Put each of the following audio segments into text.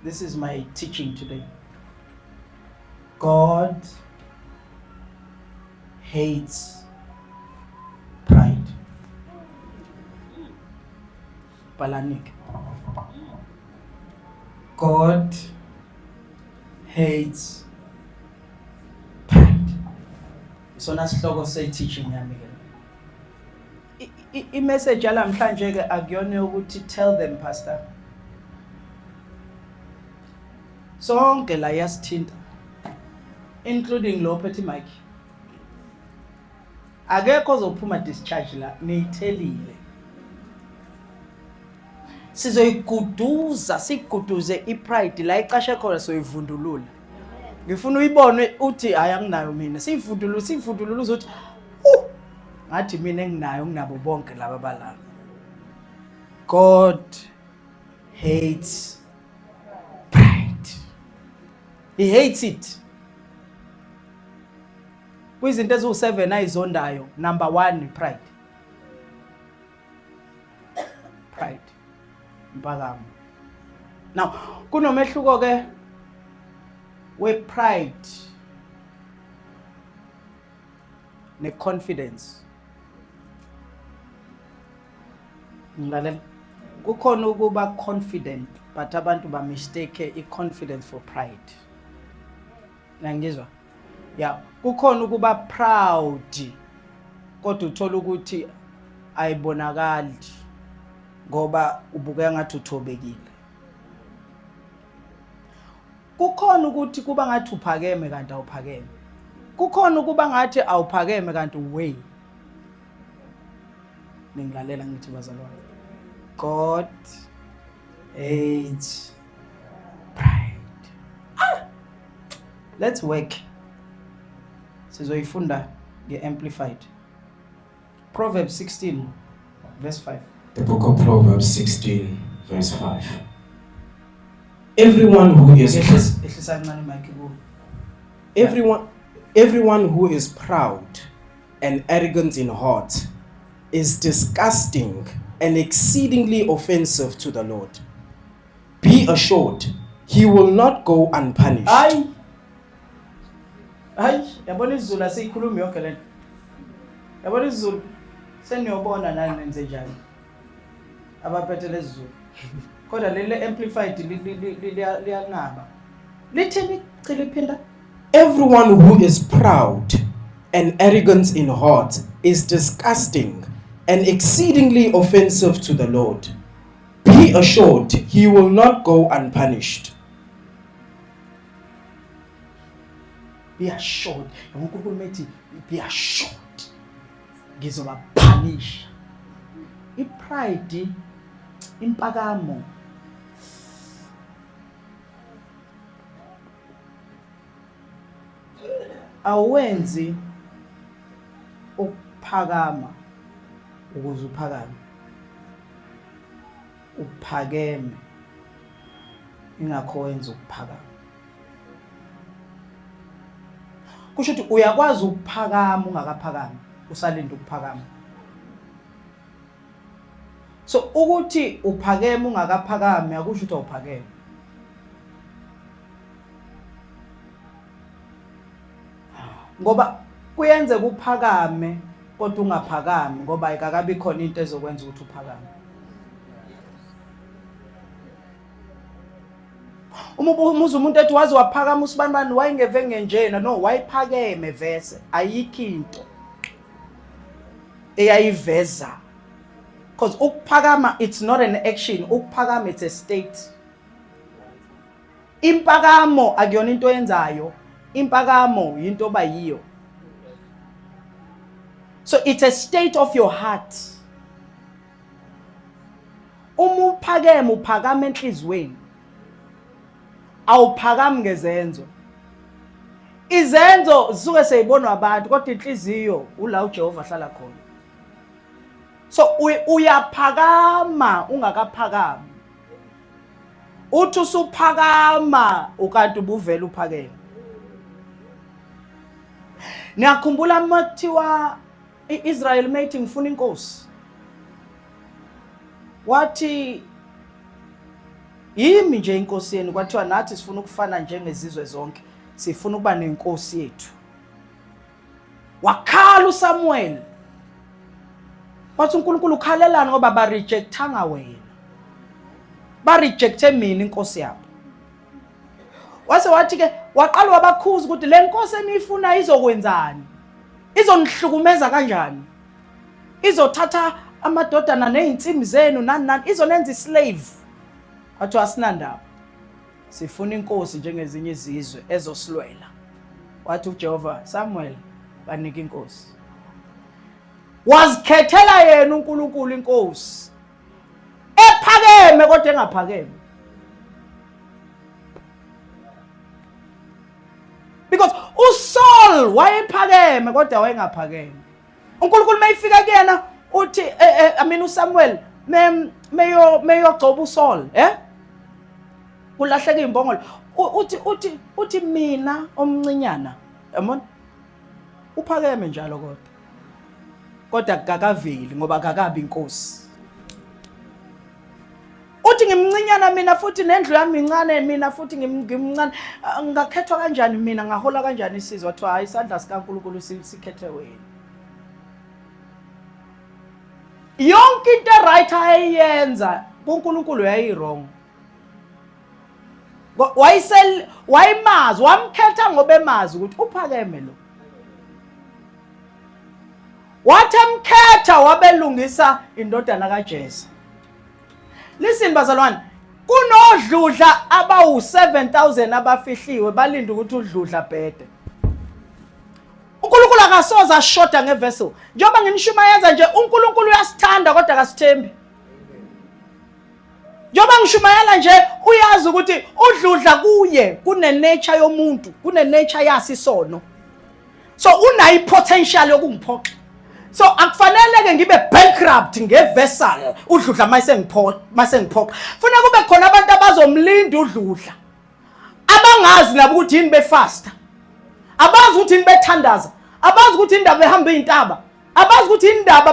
This is my teaching today. God hates pride. Bhalani-ke. God hates pride. Isona sihloko se-teaching yami ke. I-message yalamhlanje ke akuyona yokuthi tell them pastor. Sonke la iyasithinta including lo phethe mic. Akekho ozophuma discharge la niyithelile. Sizoyiguduza siguduze ipride la icashe khona soyivundulula. Ngifuna uyibone uthi hayi anginayo mina. Siyivundulula siyivundulula uzothi uh ngathi mina enginayo nginabo bonke laba balana. God hates pride. He hates it. Kwizinto eziwu-7 ayizondayo, number 1 pride. Pride. Impakamo. Now, kunomehluko ke we pride ne confidence. Ngilalela. Kukhona ukuba confident but abantu ba mistake i confidence for pride. Nangizwa? Ya, kukhona ukuba proud kodwa uthola ukuthi ayibonakali ngoba ubukeka ngathi uthobekile. Kukhona ukuthi kuba ngathi uphakeme kanti awuphakeme. Kukhona ukuba ngathi awuphakeme kanti way. Ningilalela ngithi bazalwane. God hates pride. Ah! Let's work. Sizoyifunda nge-amplified. Proverbs 16 verse 5. The book of Proverbs 16 verse 5. Everyone who is Ehlisa kancane mic kuwo. Everyone who is proud and arrogant in heart is disgusting and exceedingly offensive to the Lord. Be assured, he will not go unpunished. Hayi. Hayi, yabona isiZulu asiyikhulumi yonke lento. Yabona isiZulu seniyobona nani nenze njani. Abaphethe lesiZulu. Kodwa leli amplified liyanqaba. Lithini cela iphinda? Everyone who is proud and arrogant in heart is disgusting and exceedingly offensive to the Lord. Be assured he will not go unpunished. Be assured. UNkulunkulu methi be assured. Ngizobaphanisha. I-pride impakamo awenzi ukuphakama ukuze uphakame uphakeme ingakho wenza ukuphakama kusho ukuthi uyakwazi ukuphakama ungakaphakami usalinda ukuphakama so ukuthi uphakeme ungakaphakami akusho ukuthi awuphakeme ngoba kuyenzeka uphakame kodwa ungaphakami ngoba ayikakabi khona into ezokwenza ukuthi uphakame uma umuza umuntu ethi waze waphakama usibanibani wayengeve ngenjena no wayephakeme vese ayikho into eyayiveza because ukuphakama it's not an action ukuphakama it's a state Impakamo akuyona into oyenzayo, impakamo yinto oba yiyo. So it's a state of your heart. Uma uphakeme uphakama enhliziyweni. Awuphakami ngezenzo. Izenzo zisuke seyibonwa abantu kodwa inhliziyo ula uJehova ahlala khona. So uyaphakama ungakaphakami. Uthi usuphakama ukanti ubuvela uphakeme. Niyakhumbula uma kuthiwa i-Israel mayithi ngifuna inkosi. Wathi Yimi nje inkosi yenu kwathiwa nathi sifuna ukufana njengezizwe zonke. Sifuna ukuba nenkosi yethu. Wakhala uSamuel. Wathi uNkulunkulu ukhalelani ngoba ba rejectanga wena. Ba rejecte mina inkosi yabo. Wase wathi ke waqala wabakhuza ukuthi le nkosi eniyifuna izokwenzani? Izonihlukumeza kanjani? Izothatha amadodana nezinsimbi zenu nani nani izonenza islave. Kwathiwa asinandaba. Sifuna inkosi njengezinye izizwe ezosilwela. Wathi uJehova, Samuel, banika inkosi. Wazikhethela yena uNkulunkulu inkosi. Ephakeme kodwa engaphakeme. Because uSaul wayephakeme kodwa wayengaphakeme. uNkulunkulu mayifika kuyena uthi I mean uSamuel meyo meyogcoba uSaul eh kulahleka izimbongolo uthi uthi uthi mina omncinyana yabona uphakeme njalo kodwa kodwa kakaveli ngoba kakabi inkosi uthi ngimncinyana mina futhi nendlu yami incane mina futhi ngimncane ah, ngakhethwa kanjani mina ngahola kanjani isizwe wathiwa hayi isandla sikaNkulunkulu sikhethe wena yonke into right ayeyenza kuNkulunkulu yayi-wrong wayisel wayimazi wamkhetha ngoba emazi ukuthi uphakeme lo wathi emkhetha wabelungisa indodana kaJese Listen bazalwane, kunodludla abawu-7000 abafihliwe balinde ukuthi udludla bhede. uNkulunkulu akasoze ashoda ngevessel. Njengoba nginishumayeza nje uNkulunkulu uyasithanda kodwa akasithembi. Njengoba ngishumayela nje uyazi ukuthi udludla kuye kune nature yomuntu, kune nature yasisono. So unayo i-potential yokungiphoxa. So akufanele ke ngibe bankrupt ngevessel udludla mayisengiphoqa masengiphoqa. Funa kube khona abantu abazomlinda udludla. Abangazi nabo ukuthi yini befasta. Abazi ukuthi yini bethandaza. Abazi ukuthi indaba behamba izintaba. Abazi ukuthi indaba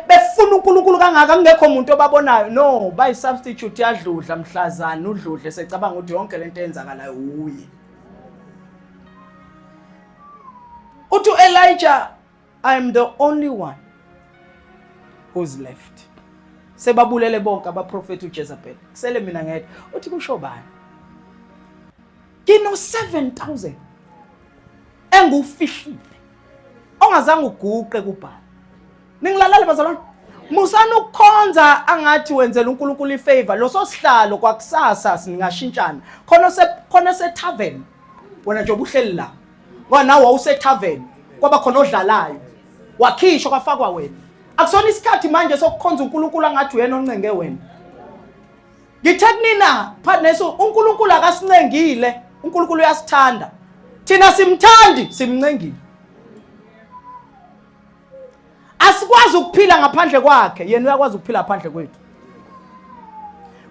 befuna uNkulunkulu kangaka kungekho umuntu obabonayo. No, bayi substitute yadludla mhlazana udludle secabanga ukuthi yonke lento eyenzakalayo uye. Uthi uElijah I am the only one who's left. Sebabulele bonke abaprofeti uJezebel. Kusele mina ngedwa. Uthi kusho bani? Ngino 7000 engufihlile. Ongazange uguqe kuBhali. Ningilalele bazalwane. Musani ukukhonza angathi wenzela uNkulunkulu ifavor. Lo sosihlalo kwakusasa singashintshana. Khona se khona se tavern. Wena nje ubuhleli la. Ngoba nawe wawuse tavern. Kwaba khona odlalayo. Wakhishwa kwafakwa wena. Akusona isikhathi manje sokukhonza uNkulunkulu angathi uyena oncenge wena. Ngithe kunina partners uNkulunkulu akasincengile. uNkulunkulu uyasithanda. Thina simthandi simncengile. Asikwazi ukuphila ngaphandle kwakhe, yena uyakwazi ukuphila ngaphandle kwethu.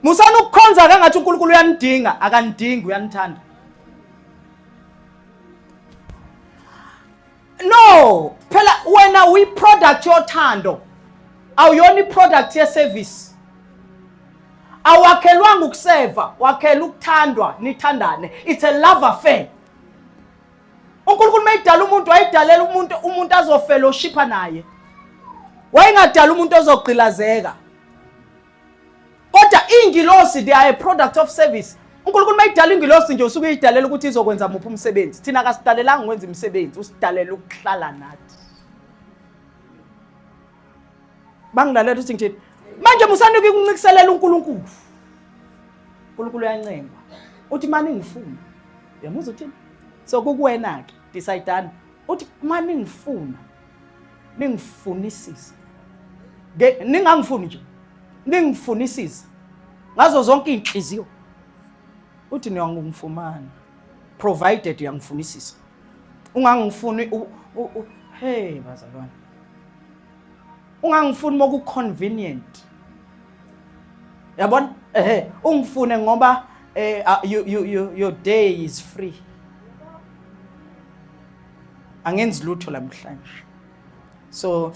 Musani ukukhonza kangathi uNkulunkulu uyanidinga, akanidingi uyanithanda. No, phela wena uyi product yothando. Awuyona i product ye service. Awakhelwanga ukuseva, wakhela ukuthandwa, nithandane. It's a love affair. uNkulunkulu mayidala umuntu wayedalela umuntu umuntu azofellowshipa naye. Wayengadala umuntu ozogqilazeka. Kodwa ingilosi they are a product of service. uNkulunkulu mayidala ingilosi nje usuke uyidalela ukuthi izokwenza muphi umsebenzi. Thina akasidalelanga ukwenza imisebenzi, usidalela ukuhlala nathi. Bangilalela ukuthi ngithini? Manje musani ukuncikiselela uNkulunkulu. uNkulunkulu uyancengwa. Uthi mani ngifuna. Uyamuzwa uthini? So kukuwena ke decide uthi mani ngifuna. Ningifunisisa. Ke ningangifuni nje. Ningifunisisa. Ngazo zonke inhliziyo. Uthi niyangifumana. Provided uyangifunisisa. Ungangifuni hey bazalwane. Ungangifuni moku convenient. Yabona? Ehe, ungifune ngoba eh you, you, you, your day is free. Angenzi lutho lamhlanje. So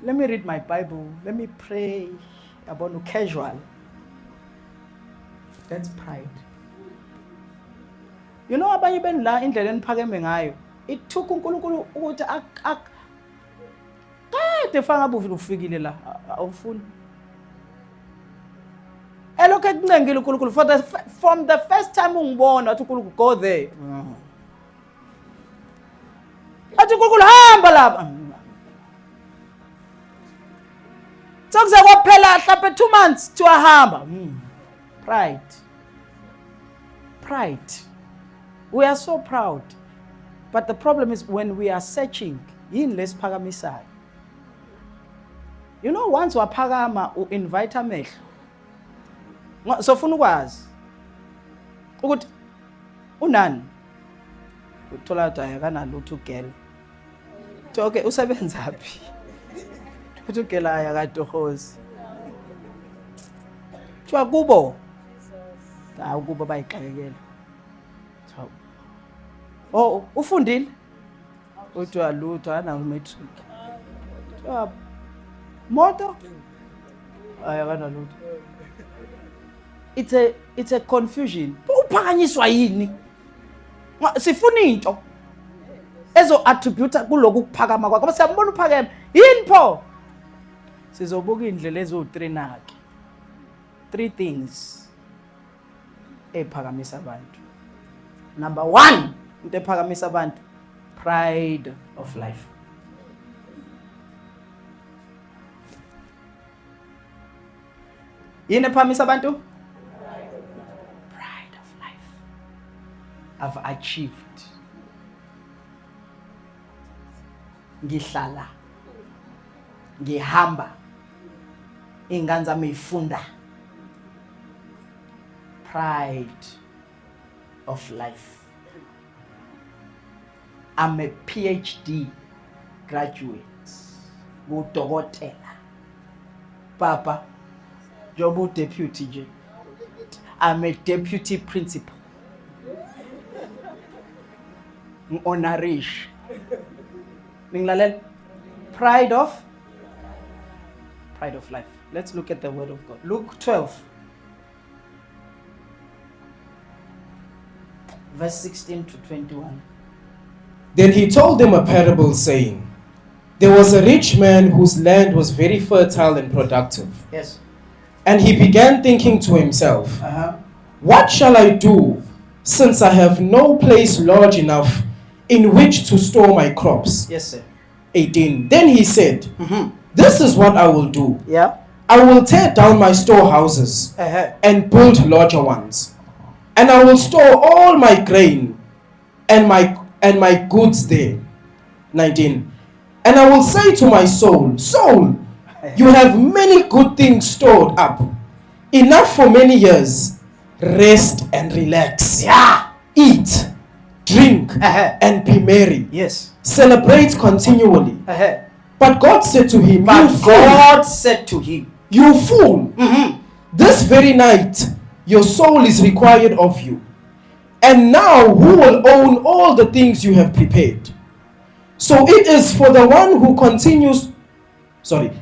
let me read my Bible, let me pray. Yabona casual. That's pride. You know abanye benu la indlela eniphakeme ngayo it took uNkulunkulu ukuthi kade fanga ngabe ufikile la awufuni. Elokhu ekuncengile uNkulunkulu for the from the first time ungibona wathi uNkulunkulu go there. Athi uNkulunkulu hamba lapha. Sekuze kwaphela mhlawumbe 2 months kuthiwa hamba. Pride. Pride. We are so proud. But the problem is when we are searching, yini lesiphakamisayo? You know once waphakama u-invite amehlo. Sofuna ukwazi ukuthi unani? Uthola ukuthi akanalutho ugirl. Kuthiwa okay usebenza phi? Uthi ugirl hayi akatohozi. Kuthiwa kubo. Hayi kubo bayixakekela. Kuthiwa oh ufundile? Kuthiwa lutho akanawo matric. Kuthiwa moto? Hayi akanalutho. It's a confusion. Uphakanyiswa yini? Sifuna into ezo attribute kuloku kuphakama kwakho. Ngoba siyambona uphakeme. Yini pho? Sizobuka indlela eziwu-3 nake. Three things ephakamisa abantu. Number 1, into ephakamisa abantu, pride of life. Yini ephakamisa abantu? Pride of life. I've achieved. Ngihlala. Ngihamba. Ingane zami ifunda. Pride of life. I'm a PhD graduate. Ngudokotela. Papa, njengoba udeputy nje. I'm a deputy principal. Ngi-honorish. Ningilalela? Pride of life. Let's look at the word of God. Luke 12 verse 16 to 21. Then he told them a parable, saying, There was a rich man whose land was very fertile and productive. Yes. And he began thinking to himself, What shall I do, since I have no place large enough in which to store my crops? Yes, sir. 18. Then he said, This is what I will do. Yeah. I will tear down my storehouses and build larger ones. And I will store all my grain and my goods there. 19. And I will say to my soul, Soul, you have many good things stored up, enough for many years. Rest and relax. Yeah. Eat, drink, and be merry. Yes. Celebrate continually. But God said to him, But You fool, God said to him, you fool, this very night your soul is required of you. And now who will own all the things you have prepared? So it is for the one who continues, sorry.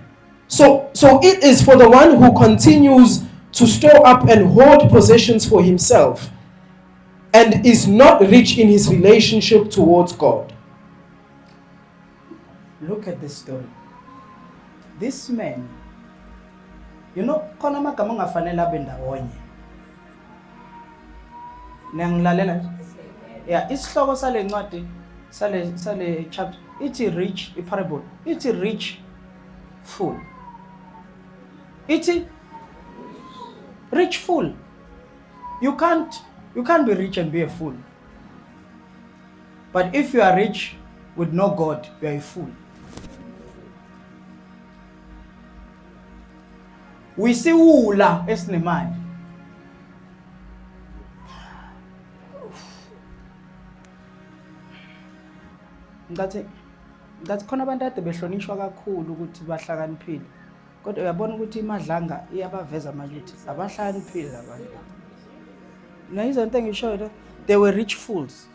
So it is for the one who continues to store up and hoard possessions for himself and is not rich in his relationship towards God. Look at this story. This man, you know, khona amagama ongafanele abe ndawonye. Niyangilalela nje? Yeah, isihloko sale ncwadi sale chapter ithi rich i-parable, ithi rich fool. Ithi rich fool. You can't be rich and be a fool. But if you are rich with no God, you are a fool. Uyisiwula esinemali. Ngathi khona abantu ade behlonishwa kakhulu ukuthi bahlakaniphile. Kodwa uyabona ukuthi imadlanga iyabaveza manje ukuthi abahlakaniphile labantu. Nayizwa into engishoyo lo, they were rich fools.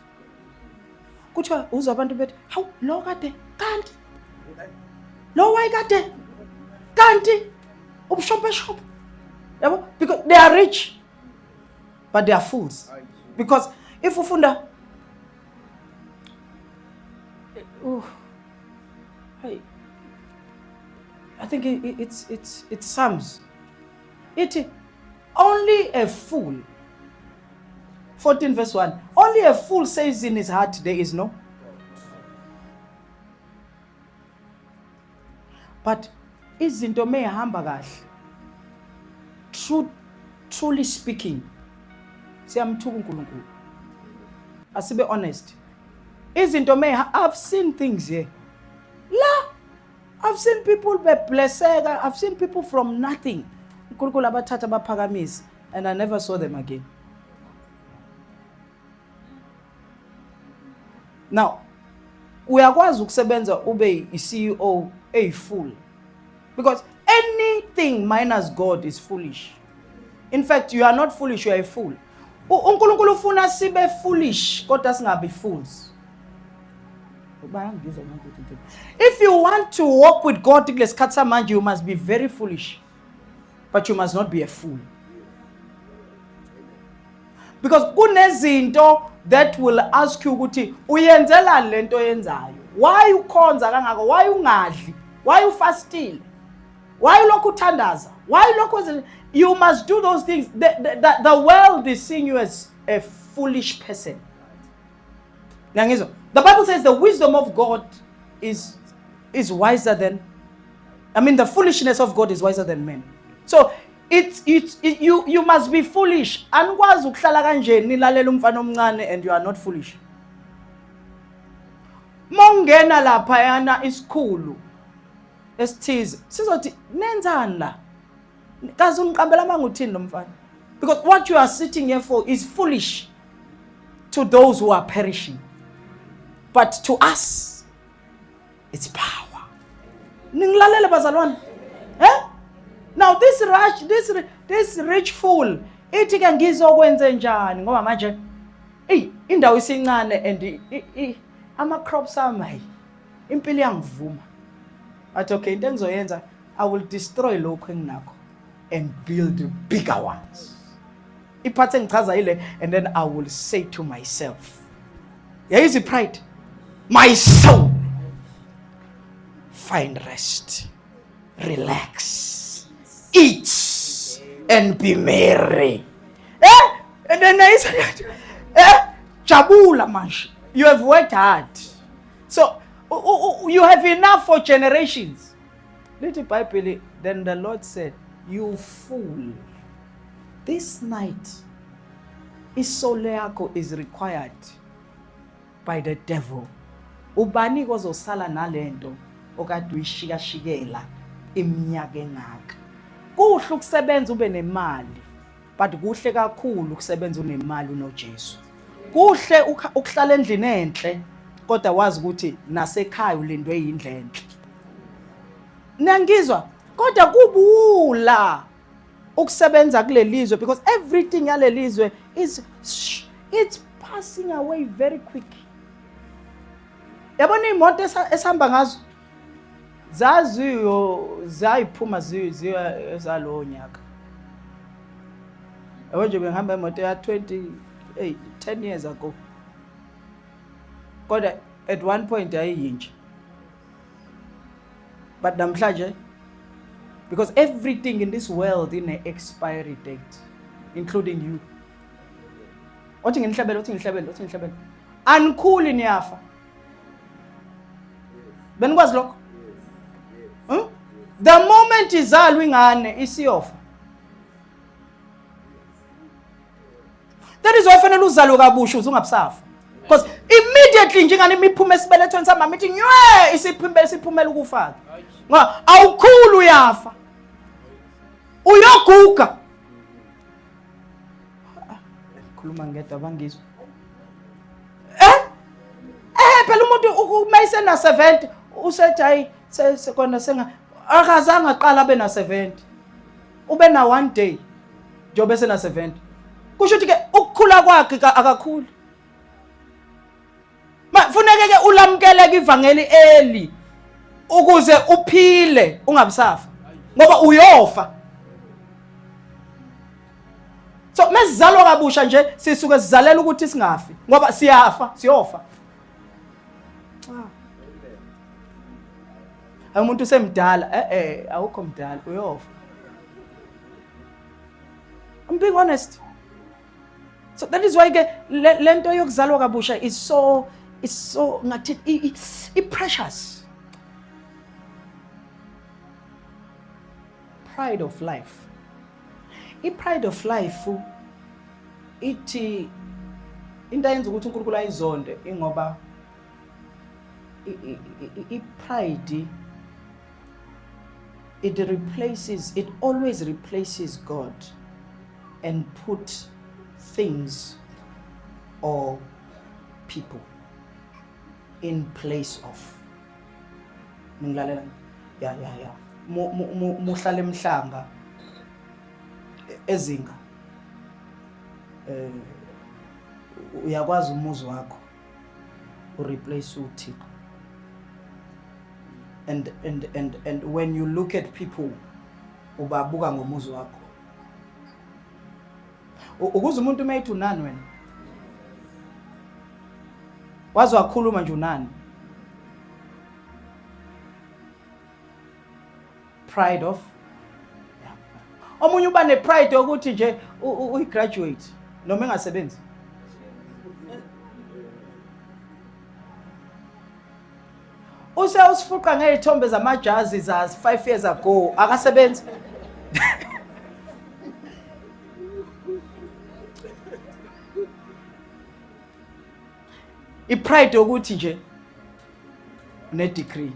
Kuthiwa uzwa abantu bethi, hawu lo kade kanti lo wayekade kanti ubushopeshop. Yabo, because they are rich. But they are fools. Because if ufunda hey, I think it's Psalms. It only a fool 14 verse 1 only a fool says in his heart there is no but izinto meyihamba kahle true truly speaking siyamthuka uNkulunkulu asibe honest izinto may I've seen things here la I've seen people beblesseka I've seen people from nothing uNkulunkulu abathatha baphakamisa and I never saw them again now uyakwazi ukusebenza ube i-CEO eyifool because anything minus God is foolish in fact you are not foolish you are a fool uNkulunkulu ufuna sibe foolish kodwa singabi fools bayangizwa manje ukuthi if you want to walk with God kulesikhathi samanje you must be very foolish but you must not be a fool because kunezinto that will ask you ukuthi uyenzelani lento oyenzayo why ukhonza kangako why ungadli why ufastile why ulokhu uthandaza why ulokhu you must do those things the world is seeing you as a foolish person Niyangizwa? The Bible says the wisdom of God is wiser than I mean the foolishness of God is wiser than men. So you must be foolish. Anikwazi ukuhlala kanje nilalela umfana omncane and you are not foolish. Mongena lapha yana isikhulu esithize sizothi nenzani la? Kaze ungiqambela amanga uthini lo mfana? Because what you are sitting here for is foolish to those who are perishing. But to us it's power. Ningilalele bazalwane. Eh? Now this rich fool ithi ke ngizokwenze njani ngoba manje ey indawo isincane and ama crops ami hayi impilo iyangivuma. Athi okay into engizoyenza I will destroy lokho enginakho and build bigger ones. Iphathi engichaza ile and then I will say to myself yayizi pride my soul find rest relax eat and be merry eh and then eh jabula manje you have worked hard so you have enough for generations lithi iBhayibheli then the Lord said you fool this night isoul yakho is required by the devil ubani kozosala nalento okade uyishikashikela iminyaka engaka kuhle ukusebenza ube nemali but kuhle kakhulu ukusebenza unemali unoJesu kuhle ukuhlala endlini enhle kodwa wazi ukuthi nasekhaya ulindwe yindlu enhle niyangizwa kodwa kubula ukusebenza kulelizwe because everything yalelizwe is it's passing away very quick yabona imoto esihamba ngazo zaziyo zayiphuma ziya ezalowo nyaka yabo nje bengihamba imoto ya 20 hey 10 years ago kodwa at one point yayiyintsha but namhlanje because everything in this world in a expiry date including you othi nginihlebele othi ngihlebele othi ngihlebele anikhuli niyafa benikwazi lokho hmm? The moment izalwa ingane isiyofa that is why fanele uzalwe kabusha uze ungabusafa because immediately nje ingane imiphuma esibelethweni samama ithi nywe isiphumela isiphumela ukufa ngoba awukhulu uyafa uyoguga khuluma ngedwa bangizwa eh eh phela umuntu uma esena 70 usethi hayi sekona senga akazange aqala abe na 70 ube na one day njengoba esena 70 kusho ukuthi ke ukukhula kwakhe akakhuli funeke ke ulamkeleke ivangeli eli ukuze uphile ungabusafa ngoba uyofa. So mesizalwa kabusha nje sisuke sizalela ukuthi singafi ngoba siyafa, siyofa. Ah. Umuntu usemdala, eh eh awukho mdala, uyofa. I'm being honest. So that is why ke lento yokuzalwa kabusha is so ngathi i precious. Pride of life. I pride of life ithi into ayenza ukuthi uNkulunkulu ayizonde ingoba i pride, it always replaces God and put things or people in place of. Ningilalela? Ya, muhlala emhlanga ezinga uyakwazi umuzi wakho ureplace uThixo, and when you look at people ubabuka ngomuzi wakho ukuze umuntu mayithi unani wena waze wakhuluma nje unani. Pride of, yeah. Omunye uba nepride yokuthi nje uyi-graduate noma engasebenzi. Use usifuqa ngey'thombe zamajazi za 5 years ago, akasebenzi. I-pride yokuthi nje une-degree.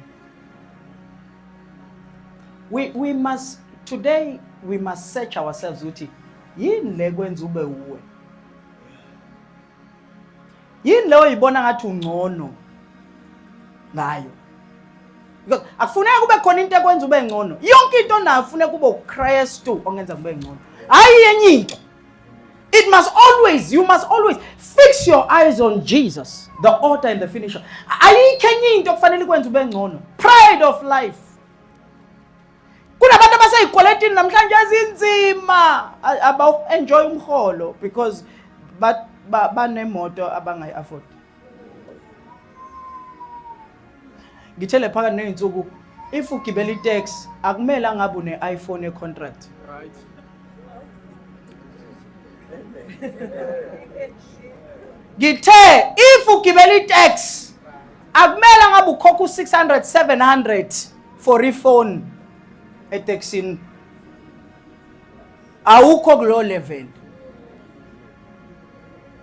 We must, today we must search ourselves ukuthi yini le kwenza ube uwe, yini le oyibona ngathi ungcono ngayo, because akufuneka kube khona into ekwenza ube ngcono. Yonke into onayo kufuneka kube uKristu ongenza kube ngcono, hayi yenye into. It must always, you must always fix your eyes on Jesus, the author and the finisher. Ayikho enye into okufanele ikwenze ube ngcono. Pride of life. Kunabantu abasey'kweletini namhlanje ezinzima aba-enjoy umholo because banemoto abangayi-afford. Ngithele phakathi ney'nsuku, if ugibela itaxi akumele angabe une-iPhone ye-contract. Right. Ngithe if ugibela itaxi akumele ngabe ukhokha u-600 700 for ifone etekisini, awukho kulo level.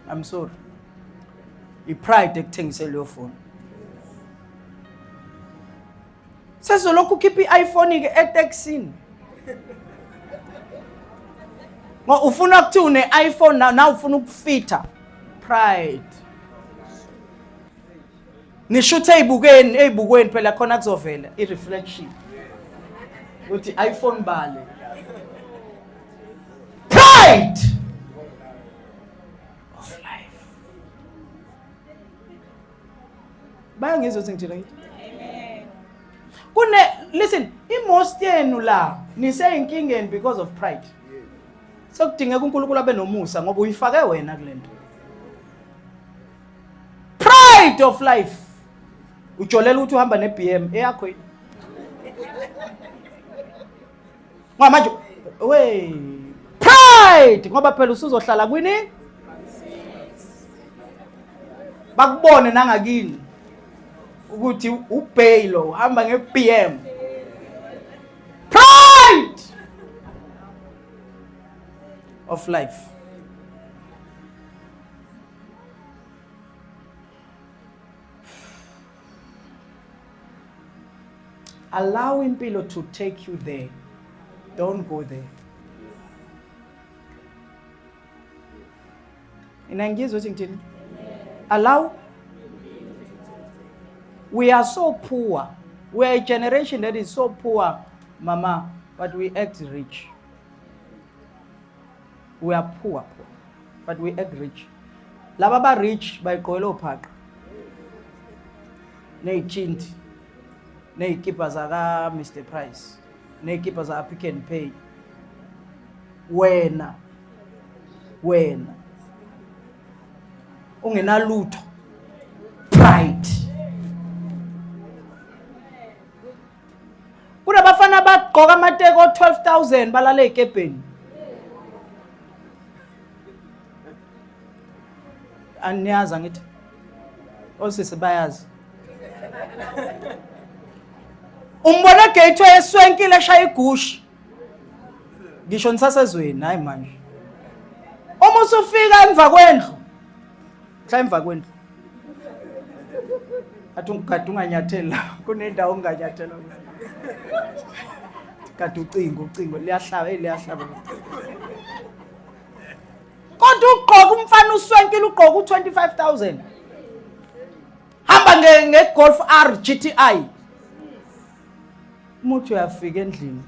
I'm sorry, i-pride ekuthengise leyo phone. Sezolokhu ukhipha i-iPhone ke etekisini ngoba ufuna kuthi une-iPhone na ufuna ukufitha. Pride. Nishuthe ey'bukeni, ey'bukweni phela khona kuzovela i-reflection ukuthi iPhone bale. Pride of life. Bayangizwa ukuthi ngithina ngithi kune, listen, i-most yenu la nisey'nkingeni because of pride. Sekudingeka uNkulunkulu abe nomusa ngoba uyifake wena kule nto. Pride of life. Ujolela ukuthi uhamba ne-BM eyakho yini? Ngoba manje we pride, ngoba phela usuzohlala kwini bakubone nangakini ukuthi ubheyilo uhamba nge-BM. Pride of life. Allow impilo to take you there, don't go there. Ina ngizwe ukuthi ngithini. Allow. We are so poor, we are a generation that is so poor, mama, but we act rich. We are poor, poor, but we act rich. Laba ba rich bayigqokela ophaqa ney'thinti ney'kipa zaka Mr Price ney'kipa zaka Pick and Pay. Wena Wena ungenalutho, pride. Kunabafana abagqoka amateki o-12000 balale ey'kebheni. Aniyazi angithi? Osisi bayazi. Umbona gateway eswenkile eshaya igushi. Ngisho nisasezweni hayi manje. Uma usufika emva kwendlu, mhla emva kwendlu. Athi ungigade unganyatheli la, kunendawo onganyathela. Kade ucingo, ucingo liyahlaba, hey liyahlaba. Kodwa ugqoka umfana uswenkile ugqoka u25000. Hamba nge nge Golf R GTI. Umuthi uyafika endlini.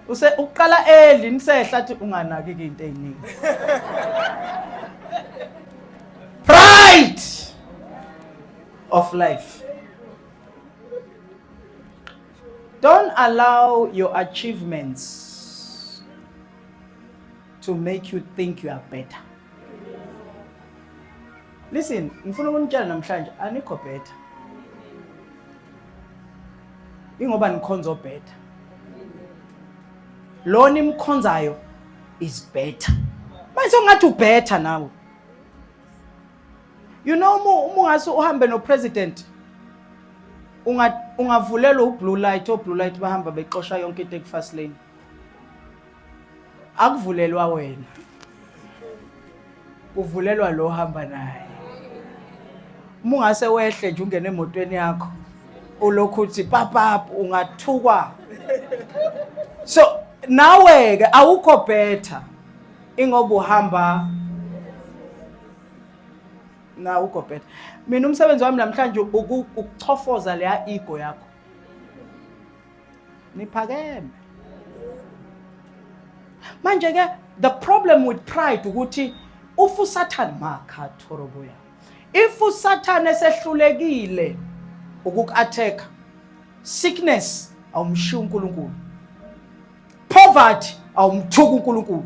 Use uqala early nisehla athi unganaki into eziningi. Pride of life. Don't allow your achievements to make you think you are better. Listen, ngifuna ukunitshela namhlanje anikho better. Ingoba nikhonza obetter. Lo nimkhonzayo is better. Manje ungathi ubetter nawe. You know uma ungase uhambe no president unga ungavulelwa ublue light, o blue light bahamba bexosha yonke into ekufast lane. Akuvulelwa wena. Kuvulelwa lo hamba naye. Uma ungase wehle nje ungene emotweni yakho ulokhu uthi papap ungathukwa. So nawe ke awukho better ingoba uhamba na ukho better. Mina umsebenzi wami namhlanje ukuchofoza leya ego yakho. Niphakeme. Manje ke the problem with pride ukuthi ufu Satan makhathoroboya. If uSathane esehlulekile ukuku-attack, sickness awumshiya uNkulunkulu. Poverty awumthuka uNkulunkulu.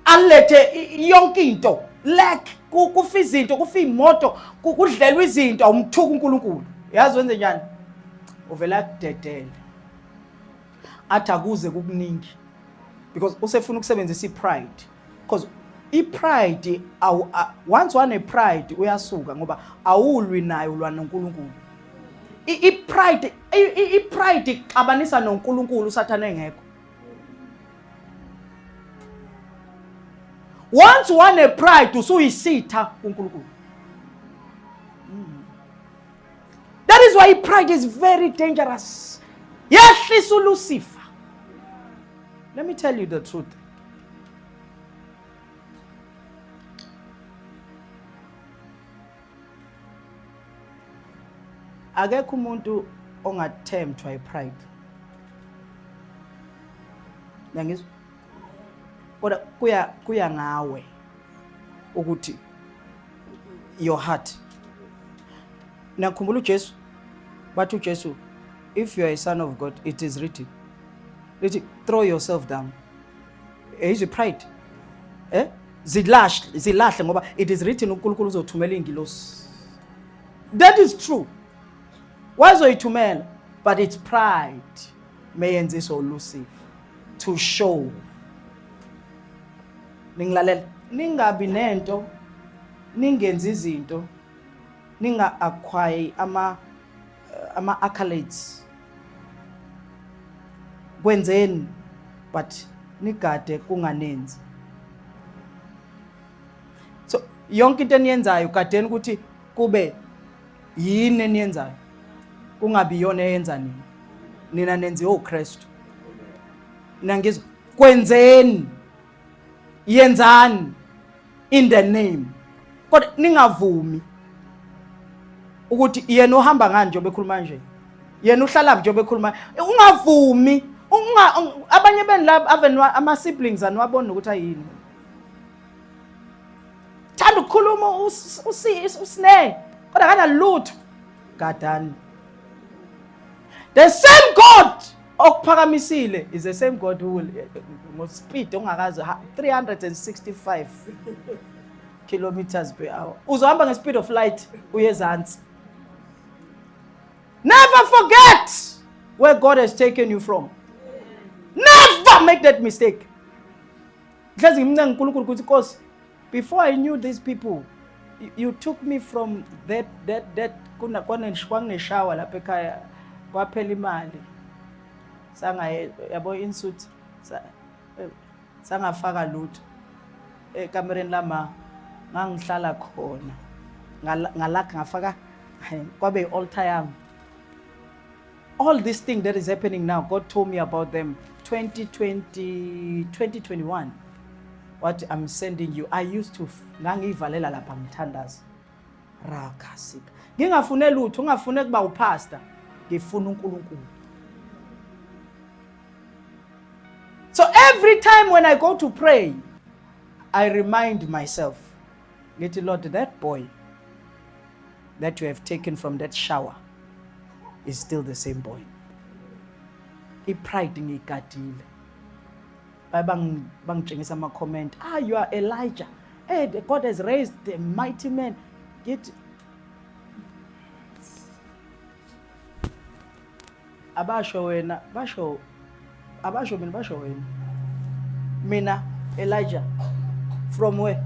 Alethe yonke into, lack, kufa izinto, kufa imoto, kudlelwa izinto, awumthuka uNkulunkulu. Yazi wenze njani? Uvela akudedele. Athi akuze kukuningi. Because usefuna ukusebenzisa ipride. Because ipride awu once wane pride uyasuka ngoba awulwi naye ulwa noNkulunkulu. Ipride ipride ixabanisa noNkulunkulu uSathane engekho. Once wane pride usuyisitha kuNkulunkulu. That is why pride is very dangerous. Yehlisa uLucifer. Let me tell you the truth. Akekho umuntu ongathemthwa ipride. Ngiyangizwa? Kodwa kuya kuya ngawe ukuthi your heart. Nakhumbula uJesu bathi uJesu if you are a son of God it is written. Lithi throw yourself down. Is pride. Eh? Zilahle zilahle ngoba it is written uNkulunkulu uzothumela ingilosi. That is true. Wazoyithumela but it's pride meyenziswa uLucifer to show. Ningilalela ningabi nento ningenzi izinto ninga acquire ama ama accolades kwenzeni but nigade kunganenzi. So yonke into eniyenzayo gadeni ukuthi kube yini eniyenzayo kungabi iyona eyenza nina. Nina nenziwe uKristu. Nangizwa kwenzeni yenzani in the name kodwa ningavumi ukuthi yena uhamba ngani njengoba ekhuluma nje yena uhlala njengoba ekhuluma ungavumi unga abanye benu laba ave ama siblings aniwabona ukuthi ayini thanda ukukhuluma usine kodwa kanalutho gadani. The same God okuphakamisile is the same God who will ngo-speed ongakaze 365 kilometers per hour. Uzohamba nge-speed of light uye ezansi. Never forget where God has taken you from. Never make that mistake. Ngihlezi ngimncenga uNkulunkulu ukuthi Nkosi, before I knew these people, you took me from that that that kuna kwakuneshawa lapha ekhaya kwaphela imali. Sangaye yabo insuit sangafaka lutho ekamereni lama ngangihlala khona ngalakha ngafaka kwabe i-altar yami. All this thing that is happening now, God told me about them 2020 2021. What I'm sending you, I used to ngangiyivalela lapha ngithandaza. Rakasika. Ngingafune lutho, ngingafune kuba upastor. Ngifuna uNkulunkulu. So every time when I go to pray, I remind myself, little Lord, that boy that you have taken from that shower is still the same boy. I-pride ngiyigadile. Baye bangitshengisa ama-comment. Ah, you are Elijah. Hey, God has raised the mighty man. Ngithi abasho wena, basho abasho mina, basho wena. Mina Elijah from where?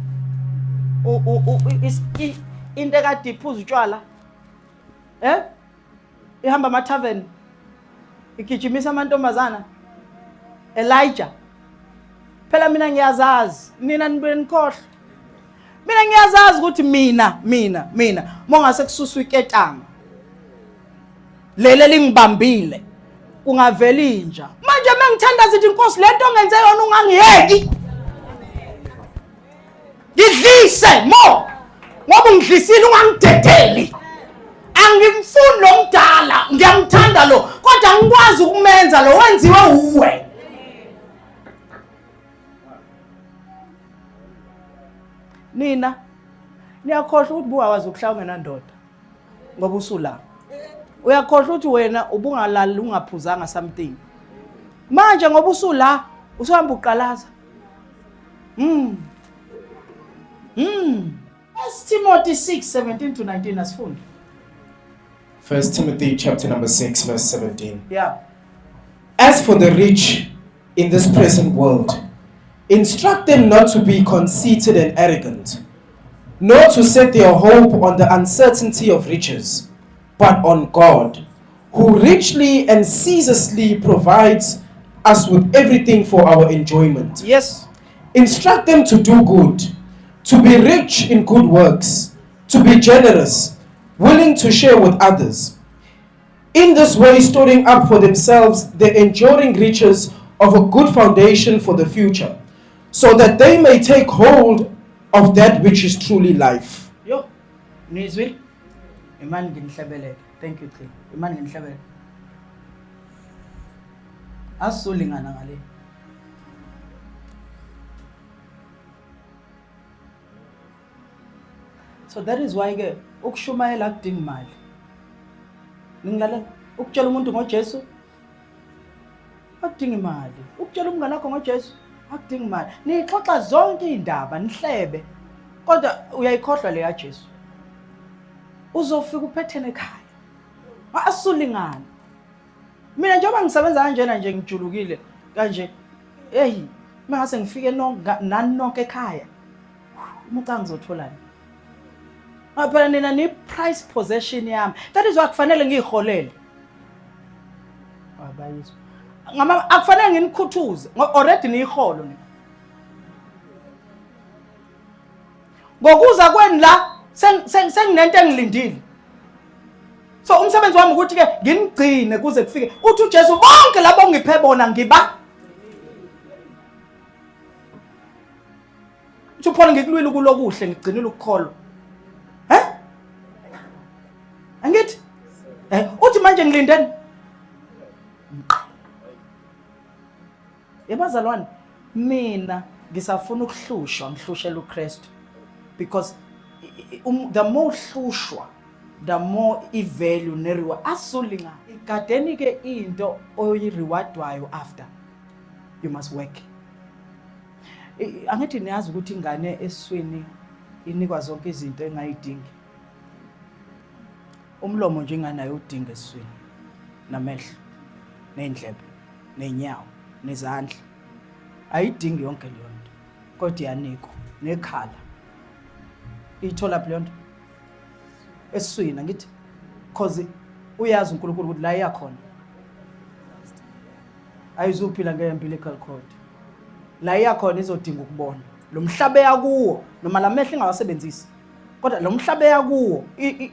Into ekade iphuza utshwala. Eh? Ihamba ama tavern. Igijimisa amantombazana. Elijah. Phela mina ngiyazazi, nina nibuye nikhohlwe. Mina ngiyazazi ukuthi mina mina mina mongase kususwa iketanga. Leli elingibambile kungavela inja. Manje mengithandaza ithi Nkosi lento ongenze yona ungangiyeki. Ngidlise mo ngoba ungidlisile ungangidedeli. Angimfuni lo mdala, ngiyamthanda lo, kodwa angikwazi ukumenza lo wenziwe uwe. Nina niyakhohlwa ukuthi buwawazi ukuhlala ungenandoda ngoba usula. Uyakhohlwa ukuthi wena ubungalali ungaphuzanga something. Manje ngoba usula usuhamba uqalaza. 1 Timothy 6:17 to 19 asifunde. 1 Timothy chapter number 6 verse 17. Yeah. As for the rich in this present world, instruct them not to be conceited and arrogant, nor to set their hope on the uncertainty of riches, but on God, who richly and ceaselessly provides us with everything for our enjoyment. Yes. Instruct them to do good, to be rich in good works, to be generous, willing to share with others. In this way, storing up for themselves the enduring riches of a good foundation for the future, so that they may take hold of that which is truly life. Yo, nizwile? Imani nginihlebelele. Thank you, Clee. Imani nginihlebelele. Asulingana ngale. So that is why ke ukushumayela akudingi mali. Ningilalela ukutshela umuntu ngoJesu akudingi imali. Ukutshela umngane wakho ngoJesu akudingi imali. Nixoxa zonke izindaba nihlebe. Kodwa uyayikhohlwa le yaJesu. Uzofika uphethene ekhaya. Asulingana. Mina njengoba ngisebenza kanjena nje ngijulukile kanje. Hey, mangase ngifike nonke nani nonke ekhaya. Umuca ngizotholani? Ngoba phela nina ni price possession yami. That is why kufanele ngiyiholele. Abayizwa. Ngama akufanele nginikhuthuze ngoba already niyiholo nina. Ngokuza kwenu la senginento engilindile. So umsebenzi wami ukuthi ke nginigcine kuze kufike uthi uJesu bonke labo ongiphe bona ngiba Uthi uPaul ngikulwile ukulokuhle ngigcinile ukukholwa. Eh? Angithi? Eh, uthi manje ngilindeni. Yebazalwane, mina ngisafuna ukuhlushwa, ngihlushela uKristu because the more uhlushwa The more i-value ne-reward asulinga igadeni ke into oyi-rewardwayo after you must work. Angithi niyazi ukuthi ingane esiswini inikwa zonke izinto engayidingi. Umlomo nje ingane ayodinga esiswini, namehlo, ney'ndlebe, ney'nyawo, nezandla. Ayidingi yonke leyo nto, kodwa iyanikwa nekhala. Iyithola phi leyo nto? Esiswini angithi? Cause uyazi uNkulunkulu ukuthi la iyakhona. Ayizuphila nge-umbilical cord. La iyakhona izodinga ukubona. Lo mhlaba eyakuwo noma la mehlo ingawasebenzisi. Kodwa lo mhlaba eyakuwo,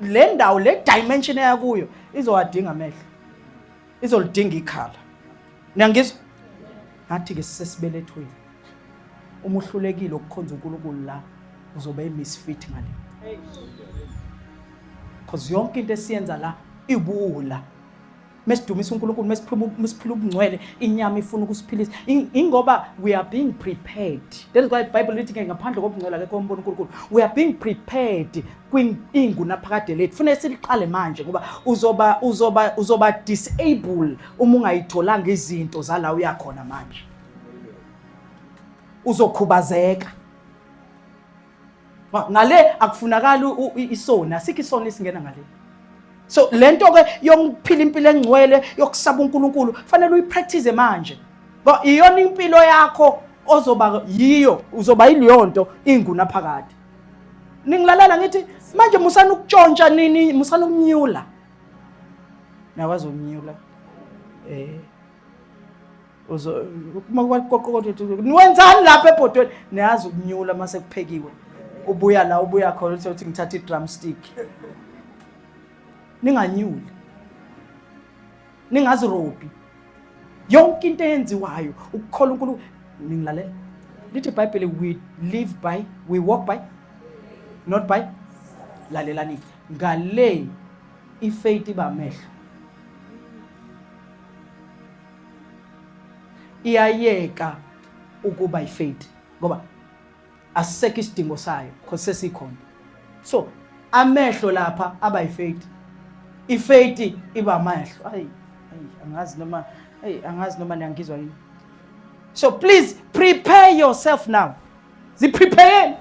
le ndawo le dimension eyakuyo izowadinga amehlo. Izolidinga ikhala. Niyangizwa? Ngathi ke sisesibelethweni. Uma uhlulekile ukukhonza uNkulunkulu la uzoba i-misfit ngale. Because yonke into esiyenza la ibuwula. Mesidumisa uNkulunkulu, mesiphuma mesiphila ubungcwele, inyama ifuna ukusiphilisa. Ingoba we are being prepared. That is why the Bible lithi ke ngaphandle kobungcwele akekho ombona uNkulunkulu. We are being prepared kwingunaphakade lethu. Kufanele siliqale manje ngoba uzoba disable uma ungayitholanga izinto zala uyakhona manje. Uzokhubazeka. Ngale akufunakali isoni, asikho isoni esingena ngale. So lento ke yokuphila impilo engcwele yokusaba uNkulunkulu fanele uyipractice manje. Ngoba iyona impilo yakho ozoba yiyo, uzoba yileyo nto ingunaphakade. Ningilalela ngithi manje musani ukutshontsha nini, musani ukunyula. Nakwazi ukunyula. Uzo uma kwaqoqo niwenzani lapha ebhodweni niyazi ukunyula mase kuphekiwe. Ubuya la ubuya khona uthi ngithatha i-drumstick. Ninganyuli. Ningazirobhi. Yonke into eyenziwayo ukukholwa uNkulunkulu ningilalela. Lithi iBhayibheli we live by, we walk by, not by. Lalelani. Ngale ifaith iba amehlo. Iyayeka ukuba ifaith ngoba asisekho isidingo sayo because sesikhona. So amehlo lapha aba ifaith. Ifaith iba amehlo. Ayi, ayi angazi noma, ayi angazi noma niyangizwa yini. So please prepare yourself now. Ziprepare.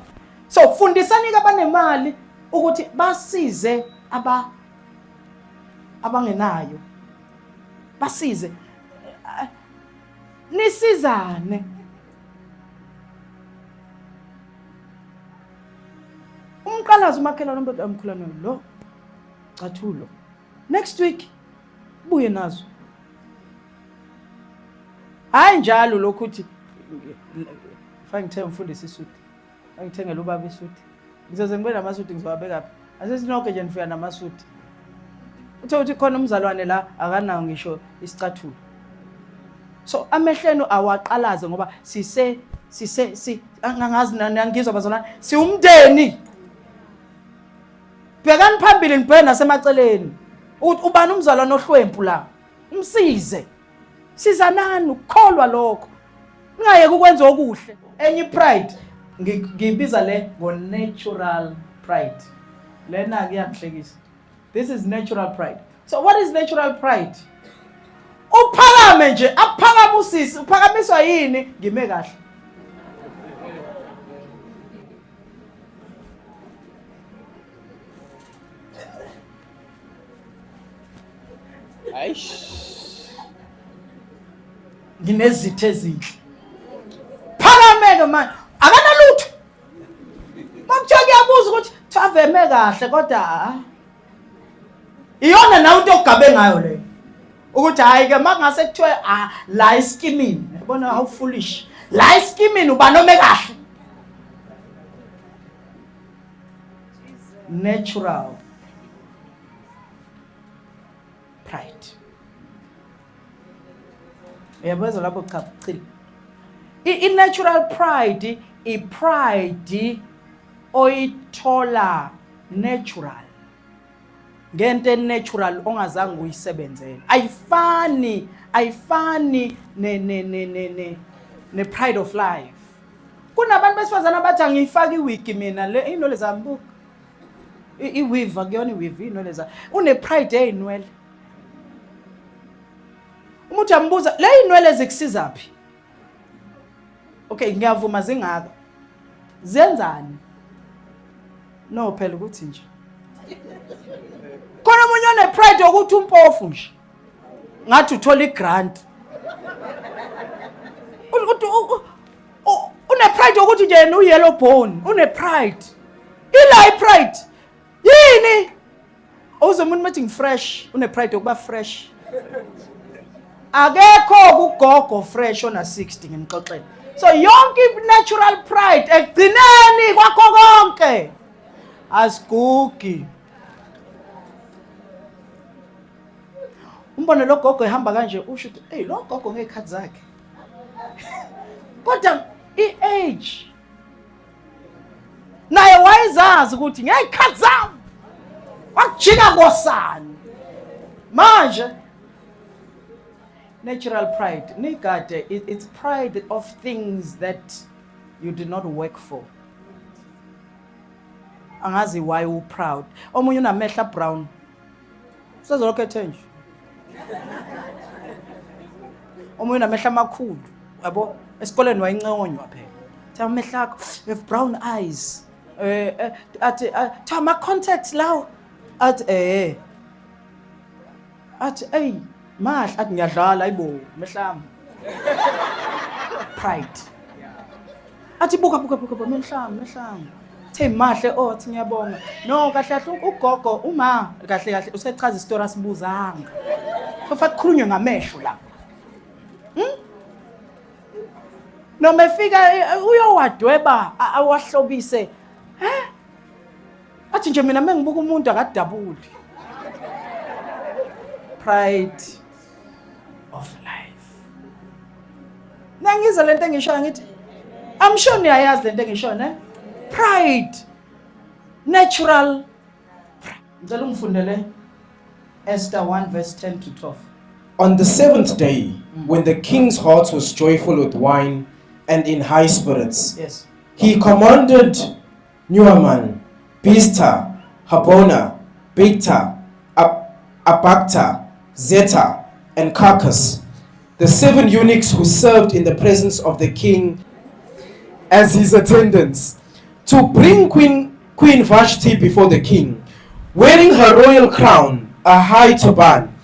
So fundisani ke abanemali ukuthi basize abangenayo. Basize. Nisizane. Umqalazi umakhelwane umuntu omkhulane lo cathulo. Next week buye nazo. Hayi njalo lokhu uthi fanele ngithenge umfundisi isuti. Angithengele ubaba isuti. Ngizoze ngibe namasuti ngizowabeka phi? Asesinonke nje nifika namasuti. Uthe uthi khona umzalwane la akanawo ngisho isicathulo. So amehlenu awaqalaze ngoba sise sise si angazi nangizwa bazalwane siwumndeni. Bhekani phambili nibheke nasemaceleni. Ukuthi ubani umzalwane ohlwempu la? Umsize. Sizanani ukukholwa lokho. Ningayeki ukwenza okuhle. Enye pride ngiyibiza le ngo natural pride. Lena ke iyangihlekisa. This is natural pride. So what is natural pride? Uphakame nje, aphakame usisi, uphakamiswa yini? Ngime kahle. Aish. Nginezitha ezinhle. Phakameke manje. Akanalutho. Makuthiwa kuyabuza ukuthi thaveme kahle kodwa ah. Iyona nawe into ogabe ngayo leyo. Ukuthi hayi ke makungase kuthiwe ah la iskimini. Yabona how foolish. La iskimini ubani ome kahle. Natural pride. Uyabezwa lapho cha chili. I-natural pride i-pride oyithola natural. Ngento natural ongazange uyisebenzele. Ayifani, ayifani ne ne ne ne ne ne pride of life. Kunabantu besifazana abathi angiyifaki iwigi mina le inwele zami buka. I-weave akuyona i-weave iy'nwele zakhe. Une-pride yey'nwele. Uma uthi uyambuza le y'nwele zikusizaphi? Okay, ngiyavuma zingaka. Zenzani? No phela ukuthi nje. Khona omunye one-pride yokuthi umpofu nje. Ngathi uthola i-grant. Une-pride yokuthi nje yena u-yellow bone, une-pride. Ila i-pride. Yini? Uze umuntu methi ngifresh, une-pride yokuba fresh. Akekho kugogo fresh ona 60 ngimxoxele. So yonke i-natural pride ekugcineni kwakho konke asigugi. Umbone lo gogo ehamba kanje usho ukuthi hey lo gogo ngezikhathi zakhe. Kodwa i-age naye wayezazi ukuthi ngey'khathi zami wakujika kosani manje natural pride nigade it's pride of things that you did not work for angazi why u proud omunye unamehla brown usezolokhu ethe nje omunye unamehla amakhulu yabo esikoleni wayinconywa phela thi amehla akho you have brown eyes eh, eh athi eh, thi ama contacts lawo athi eh athi ey mahle athi ngiyadlala ayibo mehlami pride athi buka buka buka mehlami mehlami the mahle oh athi ngiyabonga no kahle kahle ugogo uma kahle kahle usechaza isitori asibuzanga kufanele kukhulunywe ngamehlo la hmm? Noma efika eh, uyowadweba awahlobise eh athi nje mina mengibuka umuntu akadabuli pride of life nangizwa lento engishoyo ngithi I'm sure niyayazi lento engishoyo ne pride natural ngicela ungifundele Esther 1 verse 10 to 12 On the seventh day, when the king's heart was joyful with wine and in high spirits, yes he commanded Nuaman, Bista, Habona, Bigta, Ab- Abagta, Zeta, and Carcass, the seven eunuchs who served in the presence of the king as his attendants, to bring Queen, Queen Vashti before the king, wearing her royal crown, a high turban,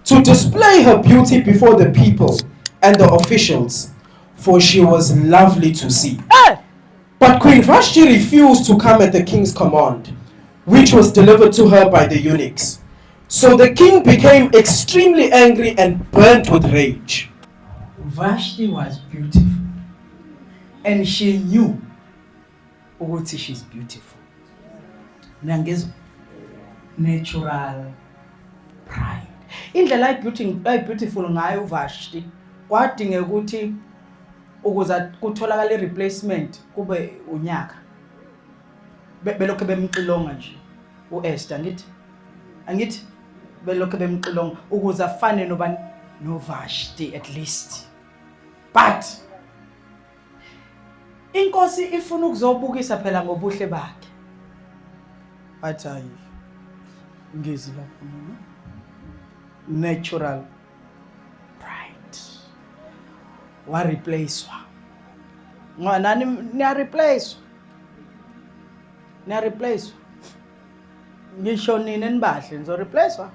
to display her beauty before the people and the officials, for she was lovely to see. Hey! But Queen Vashti refused to come at the king's command, which was delivered to her by the eunuchs. So the king became extremely angry and burnt with rage. Vashti was beautiful and she knew ukuthi she's beautiful. Niyangizwa? Natural pride. Indlela ayi beautiful ngayo uVashti kwadingeka ukuthi ukuze kutholakale i-replacement kube unyaka. Belokhu bemxilonga nje uEsther ngithi angithi belokhu bemxilonga ukuze afane nobani noVashti at least but inkosi ifuna ukuzobukisa phela ngobuhle bakhe athi hayi ngezi lapho mina natural pride wa replacewa ngoba nani niya replacewa niya replacewa ngisho nina enibahle nizo replacewa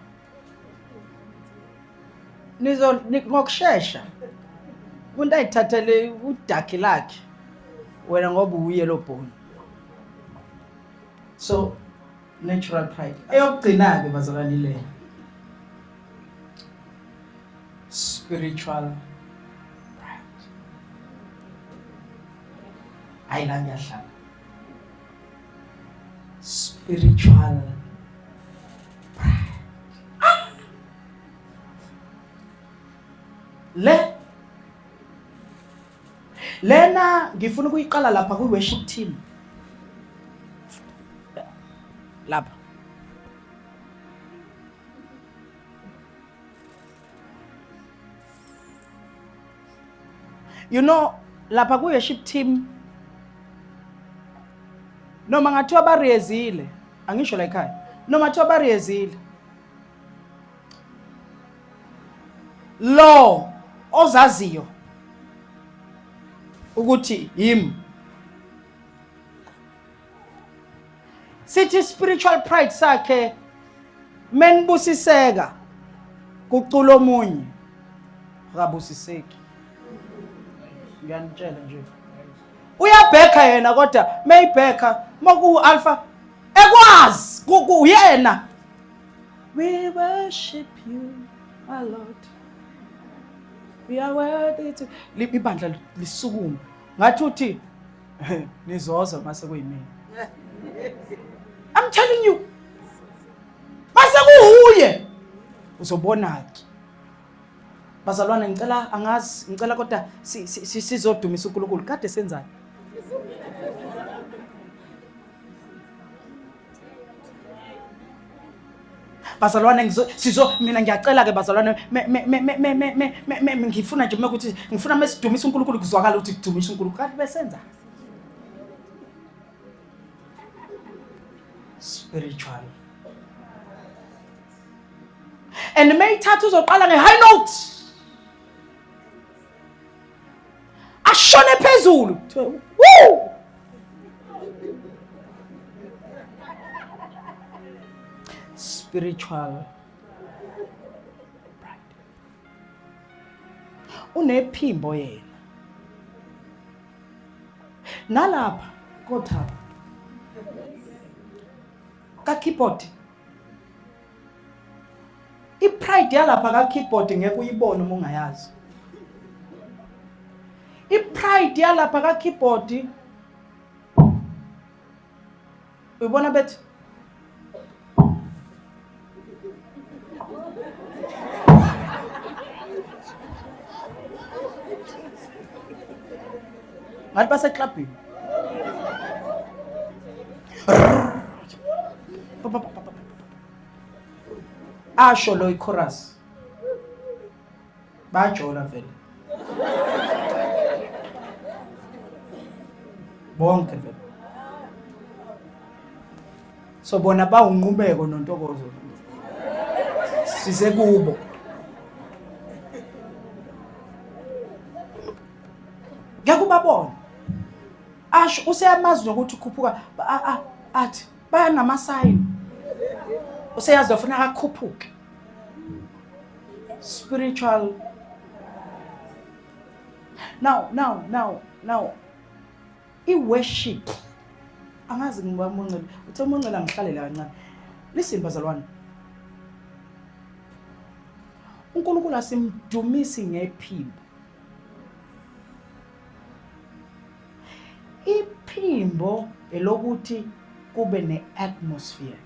nizo ngokushesha umuntu ayithathele udakhi lakhe wena ngoba uye lo bhoni so natural pride eyokugcina-ke bazalwane le spiritual pride hayi la ngiyahlala spiritual pride ah! Le lena ngifuna ukuyiqala lapha kwi worship team lapha you know lapha ku worship team noma ngathiwa bariyezile. Angisho la ekhaya. Noma kuthiwa bariyezile. Lo ozaziyo ukuthi yimi sithi spiritual pride sakhe menibusiseka kucula omunye akabusiseki. Ngiyanitshela nje, uyabhekha yena, kodwa mayibhekha makuwu alpha ekwazi kuyena. We worship you, my Lord, we are worthy to. Ibandla lisukuma ngathi uthi nizozwa mase kuyimina. I'm telling you, mase kuhuye uzobona ke. Bazalwane, ngicela, angazi, ngicela kodwa sizodumisa uNkulunkulu. Kade senzani? Bazalwane, sizo mina ngiyacela ke bazalwane, me ngifuna nje ukuthi ngifuna mesidumisa uNkulunkulu kuzwakala ukuthi kudumisa uNkulunkulu. Kanti besenza spiritual and mayithatha uzoqala nge-high note ashone phezulu. Woo! Spiritual pride. Unephimbo yena nalapha kothaba ka keyboard. I-pride yalapha ka-keyboard ngeke uyibone uma ungayazi. I-pride yalapha ka-keyboard uyibona bethi ngathi baseklabhini. Asho lo ichorus, bajola vele bonke vele. So bona bawunqubeko nontokozo, size kubo. Ngeke ubabone. Asho useyamazi nokuthi ukhuphuka, athi bayanamasayini, useyazi bafuna akakhuphuke. Spiritual. Now, now, now, now, i-worship, angazi ngibamuncele, uthe umuncele, angihlalele kancane. Listen bazalwane, uNkulunkulu asimdumisi ngephimbo. Iphimbo elokuthi kube ne-atmosphere,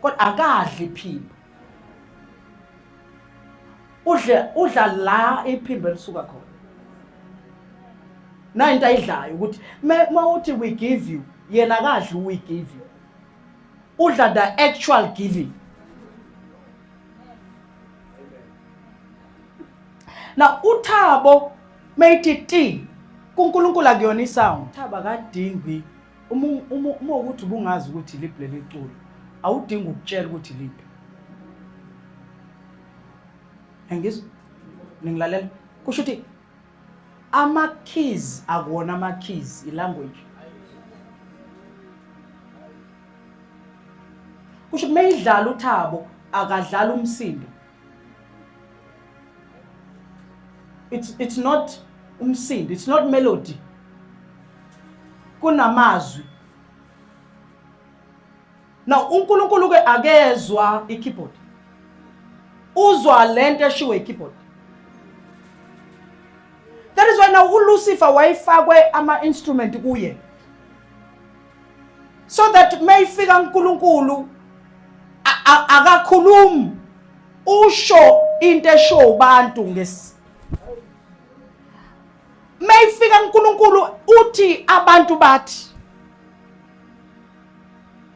kodwa akadli iphimbo. Udle, udla la iphimbo elisuka khona. Na into ayidlayo ukuthi mawuthi we give you, yena akadli we give you, udla the actual giving. Now uThabo mayithi ti kuNkulunkulu akuyona isound. Thabo akadingi uma ukuthi ubungazi ukuthi liphi leli culo, awudingi ukutshela ukuthi liphi. Angizwa ningilalela, kusho ukuthi ama keys akuwona ama keys, i language. Kusho ukuthi mayidlala uThabo akadlala umsindo. It's not umsindo, it's not melody, kunamazwi. Now uNkulunkulu ke akezwa i-keyboard, uzwa lento eshiwe i-keyboard. That is why now uLucifer wayefakwe ama-instrument kuye so that mayifika uNkulunkulu akakhulumi, usho into esho abantu nges mayifika uNkulunkulu uthi abantu bathi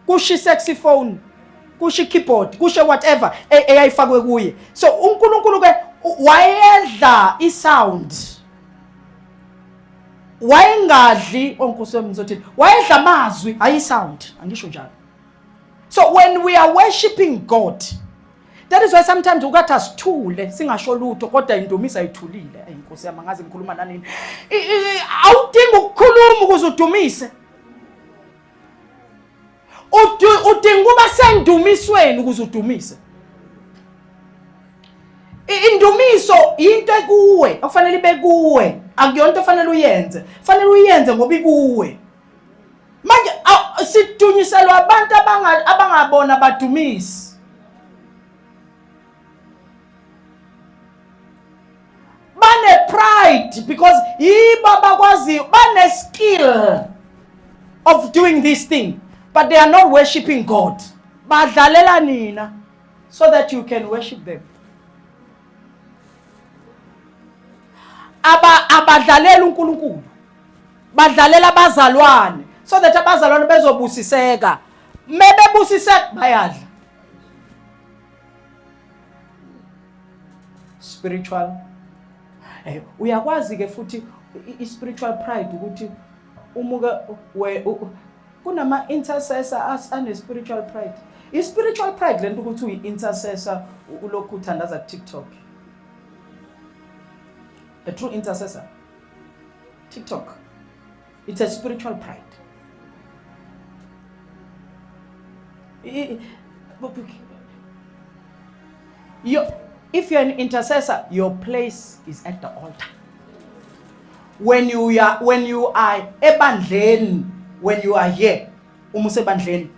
kusho i-saxophone, kusho i-keyboard, kusho whatever eyayifakwe kuye. So uNkulunkulu ke wayedla i-sound, wayengadli onkosi wami, ngizothini, wayedla amazwi, hayi i-sound. Angisho njalo. So when we are worshiping God, that is why sometimes ukathi asithule singasho lutho kodwa indumiso ayithulile. Ey Nkosi yami, angazi ngikhuluma nanini. Awudingi ukukhuluma ukuze udumise. Udinga ukuba sendumisweni ukuze udumise. Indumiso into ekuwe, okufanele ibe kuwe. Akuyona into ofanele uyenze. Fanele uyenze ngoba ikuwe. Manje sidunyiselwa abantu abangabona badumisi. Bane pride because yibo abakwaziyo, bane skill of doing this thing, but they are not worshiping God. Badlalela nina so that you can worship them. Aba abadlalela uNkulunkulu. Badlalela abazalwane so that abazalwane bezobusiseka. Mebebusiseka bayadla. Spiritual. Uyakwazi ke futhi i spiritual pride ukuthi umuke kunama intercessor ane spiritual pride. I spiritual pride lento ukuthi uyi intercessor ulokhu uthandaza ku TikTok. A true intercessor. TikTok. It's a spiritual pride. If you're an intercessor, your place is at the altar. When you are ebandleni, when you are here, uma usebandleni,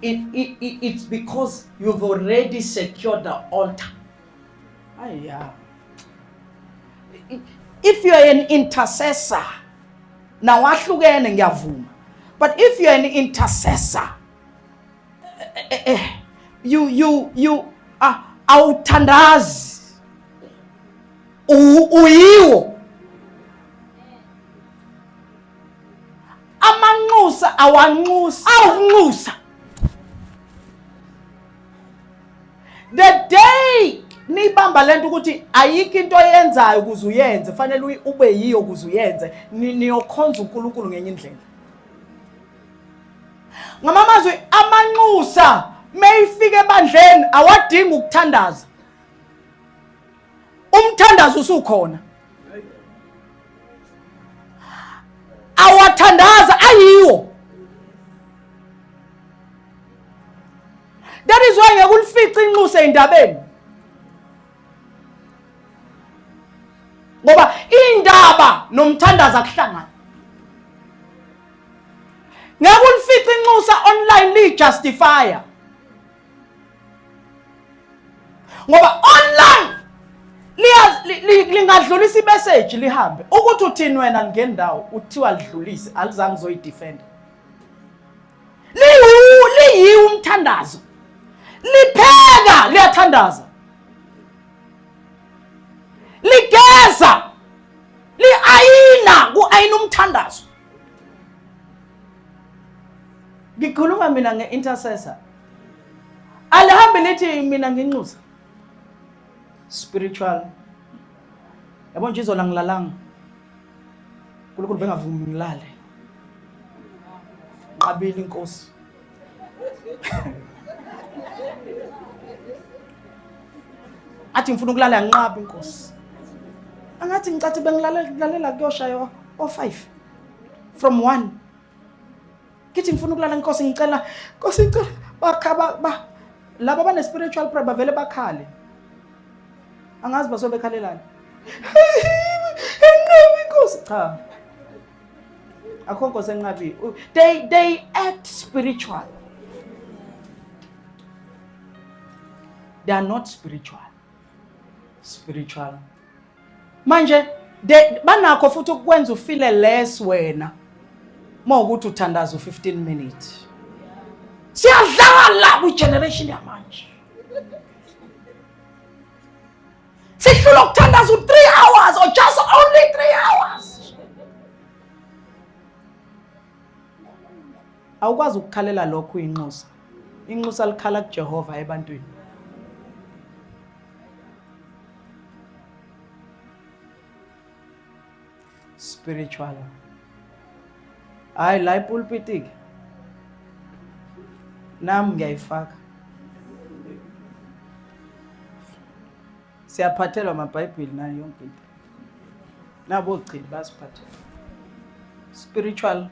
it's because you've already secured the altar. Aya. If you are an intercessor, now ahlukene ngiyavuma. But if you are an intercessor, you awuthandazi. Uyiwo. Amanxusa awanxusa, awunxusa. The day nibamba lento ukuthi ayikho into oyenzayo ukuze uyenze, fanele ube yiyo ukuze uyenze, niyokhonza uNkulunkulu ngenye indlela. Ngamamazwi, amanxusa mayifika ebandleni awadingi ukuthandaza. Umthandazo usukhona. Awathandaza ayiwo. That is why ngeke ulifice inxusa endabeni. Ngoba indaba nomthandazo akuhlangani. Ngeke ulifice inxusa online li justify. Ngoba online lingadlulisa imessage lihambe. Ukuthi uthini wena ngendawo uthiwa lidlulise alizange uzoyidefend. Liyiwo umthandazo. Lipheka liyathandaza. Ligeza liayina kuayina umthandazo. Ngikhuluma mina nge-intercessor. Alihambi lithi mina nginxusa. Spiritual. Yabo nje izolo angilalanga. uNkulunkulu bengavumi ngilale. Nqabile inkosi. Athi ngifuna ukulala nginqaba inkosi. Angathi ngicathi bengilalela kuyoshaya o5 from 1. Ngithi ngifuna ukulala inkosi ngicela Nkosi ngicela bakha ba laba bane spiritual prayer bavele bakhale. Angazi basobe bekhalelani. Enqaba inkosi cha. Akho nkosi enqabi. They act spiritual. They are not spiritual. Spiritual. Manje banakho futhi ukwenza ufile less wena. Mawukuthi uthandaza u15 minutes. Siyadlala kwi generation yamanje. Sihlula ukuthandaza u3 hours or just only 3 hours. Awukwazi ukukhalela lokho uyinxusa. Inxusa likhala kuJehova ebantwini. Spiritual. Hayi la ipulpit ke. Nami ngiyayifaka. Siyaphathelwa amaBhayibheli nayo yonke into. Nabo ogcini basiphathela. Spiritual.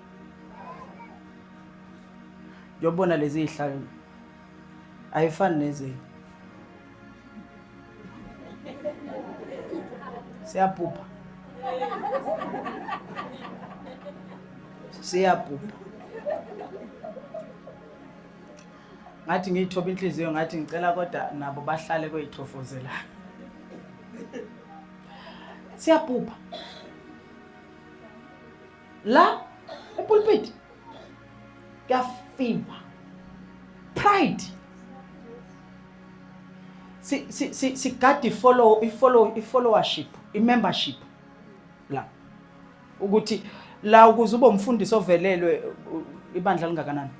Ngiyobona lezi zihlalo. Ayifani nezinye. Siyabhubha. Siyabhubha. Ngathi ngiyithoba inhliziyo, ngathi ngicela kodwa nabo bahlale kweyithofozela. Siyabhubha. La epulpit kuyafiwa. Pride. Si si si sigada follow i-follow i-followership, i-membership la. Ukuthi la ukuze ube umfundisi ovelelwe, ibandla lingakanani,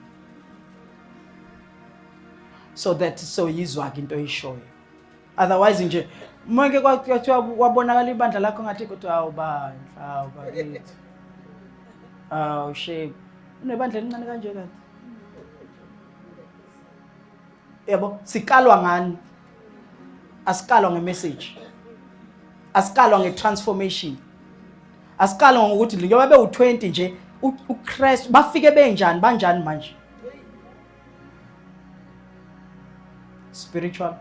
so that so yizwa ke into oyishoyo. Otherwise nje manje kwathiwa kwabonakala ibandla lakho, ngathi kodwa awu bandla, awu bakithi, awu shame, unebandla elincane kanje kanti. Yabo, sikalwa ngani? Asikalwa ngemessage, asikalwa ngetransformation, asikalwa ngokuthi njengoba bewu20 nje uChrist bafike benjani, banjani manje. Spiritual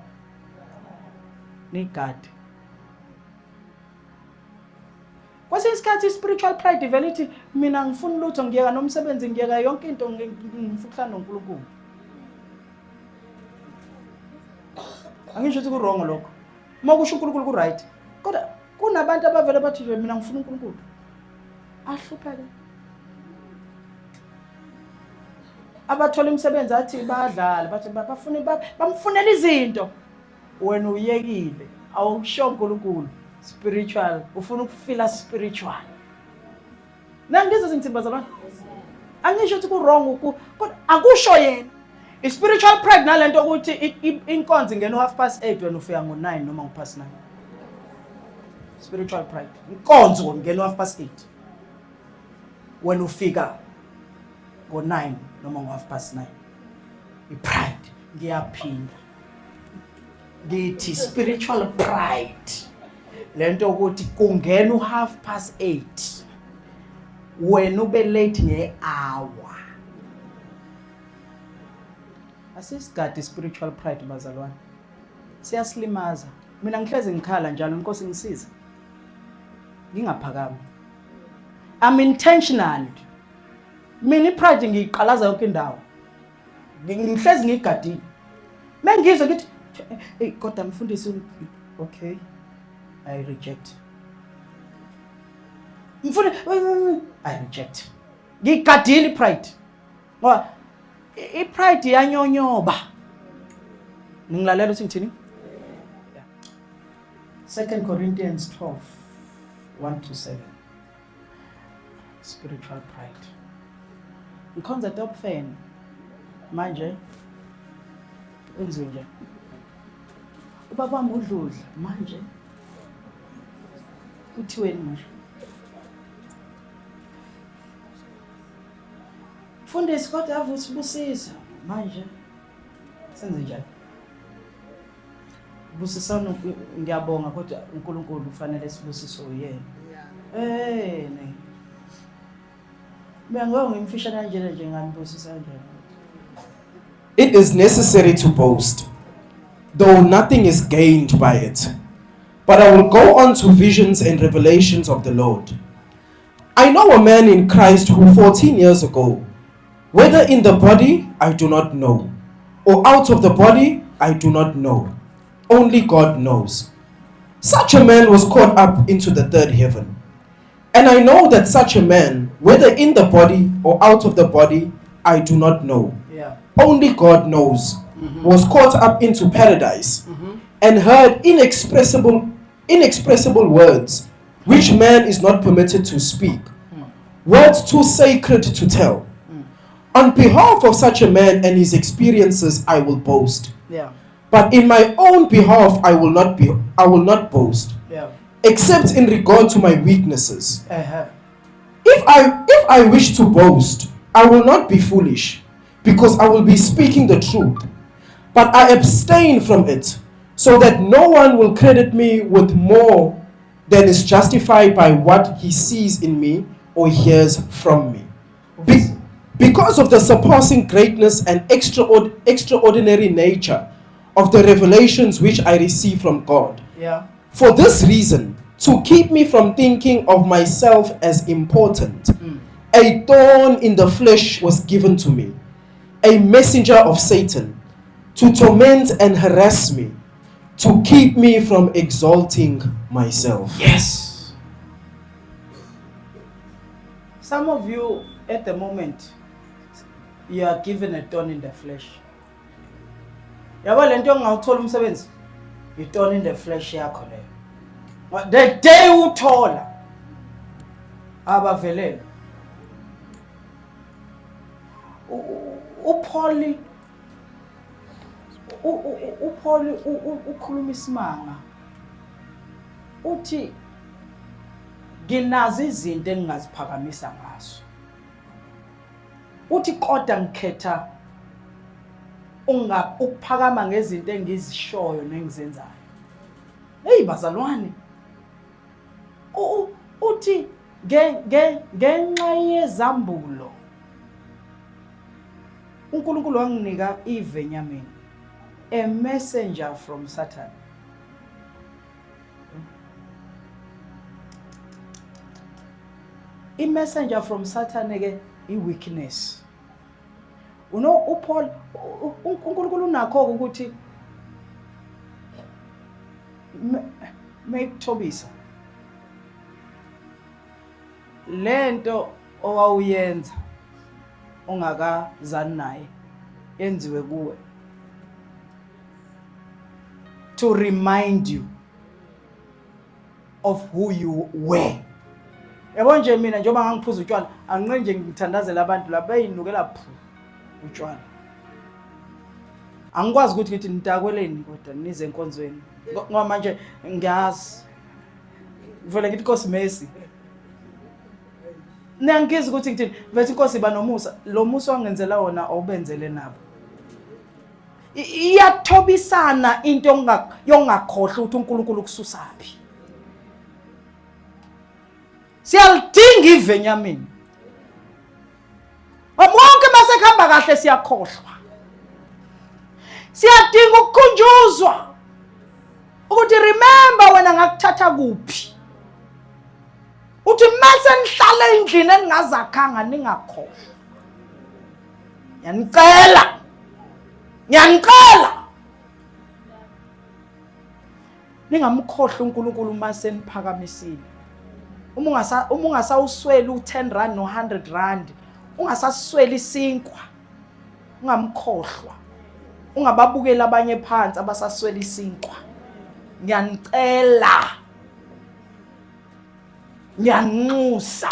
nigade. Kwesinye isikhathi i-spiritual pride ivele ithi, mina ngifuna lutho, ngiyeka nomsebenzi, ngiyeka yonke into, ngifuna ukuhlala noNkulunkulu. Angisho ukuthi ku-wrong lokho. Uma kusho uNkulunkulu ku-right, kodwa kunabantu abavele bathi nje, mina ngifuna uNkulunkulu, ahlupheke. Abathola imisebenzi athi bayadlala, bathi bafuna bamfunela izinto, wena uyekile, awusho uNkulunkulu. Spiritual, ufuna ukufila spiritual. Nangizwe ngithini bazalwane? Angisho ukuthi ku-wrong, kodwa akusho yena i-spiritual pride nalento ukuthi inkonzo ingena u-8:30, wena ufika ngo-9 noma ngo-9. Spiritual pride. Inkonzo ingena u-8:30, wena ufika ngo-9 noma ngo-9:30. I-pride. Ngiyaphinda ngithi spiritual pride, lento ukuthi kungena u-8:30, wena ube late nge-hour. Asisigadi spiritual pride bazalwane, siyasilimaza. Mina ngihlezi ngikhala njalo, Inkosi ngisiza ngingaphakami. I'm intentional. Mina ipride ngiyiqalaza yonke indawo, ngihlezi ngiyigadile. Mengizwe ngithi, hey, kodwa mfundisi, okay, I reject. Mfundisi, I reject. Ngiyigadile ipride ngoba ipride iyanyonyoba. Ningilalela ukuthi ngithini? Second Corinthians 12 1 to 7. Spiritual pride. Ngikhonza top fan, manje kwenziwe nje. Ubaba wami udludla, manje kuthiweni manje? Mfundisi, kodwa ave usibusisa. Manje senze njani? Busisana, ngiyabonga, kodwa uNkulunkulu ufanele sibusiswe uyena. Eh ne. Mina ngoba ngimfisha kanjena nje, nganibusisa kanjani? It is necessary to boast, though nothing is gained by it. But I will go on to visions and revelations of the Lord. I know a man in Christ who 14 years ago, whether in the body, I do not know, or out of the body, I do not know. Only God knows. Such a man was caught up into the third heaven. And I know that such a man, whether in the body or out of the body, I do not know, only God knows, was caught up into paradise and heard inexpressible words which man is not permitted to speak, words too sacred to tell. On behalf of such a man and his experiences, I will boast. But in my own behalf, I will not boast, except in regard to my weaknesses. If I wish to boast, I will not be foolish, because I will be speaking the truth. But I abstain from it, so that no one will credit me with more than is justified by what he sees in me or hears from me. Because of the surpassing greatness and extraordinary nature of the revelations which I receive from God. For this reason, to keep me from thinking of myself as important, a thorn in the flesh was given to me, a messenger of Satan, to torment and harass me, to keep me from exalting myself. Yes. Some of you at the moment, you are given a thorn in the flesh. Yabo lento ongawuthola umsebenzi, i-thorn in the flesh yakho leyo. The day uthola abavelele. uPaul ukhuluma isimanga. Uthi nginazo izinto engingaziphakamisa ngazo. Uthi kodwa ngikhetha ukuphakama ngezinto engizishoyo nengizenzayo. Hey bazalwane, uthi ngenxa yezambulo uNkulunkulu wanginika ivenyameni, a messenger from Satan. I messenger from Satan ke i weakness. You know uPaul, uNkulunkulu unakho ukuthi mekuthobisa lento owawuyenza ungakazani naye yenziwe kuwe to remind you of who you were. Yabo nje mina njengoba ngangiphuza utshwala, anginqe nje ngithandazela abantu la bayinukela phu utshwala. Angikwazi ukuthi ngithi nitakweleni kodwa nize enkonzweni ngoba manje ngiyazi vele ngithi Nkosi Messi. Niyangizwa ukuthi ngithini? Vethi Nkosi iba nomusa, lo musa wangenzela wona awubenzele nabo. Iyathobisana into yongakhohlwa ukuthi uNkulunkulu ukususaphi. Siyalidinga ivenyameni. Wonke masekuhamba kahle siyakhohlwa. Siyadinga ukukhunjuzwa ukuthi remember wena ngakuthatha kuphi. Uthi mase nihlale endlini eningazakhanga ningakhohlwa. Ngiyanicela. Ngiyanicela. Ningamkhohlwa uNkulunkulu uma seniphakamisile. Uma ungasawusweli u10 rand no100 rand, ungasasweli isinkwa. Ungamkhohlwa. Ungababukeli abanye phansi abasaswela isinkwa. Ngiyanicela. Ngiyanxusa.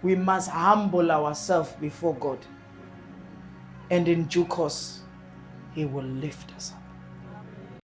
We must humble ourselves before God, and in due course he will lift us up.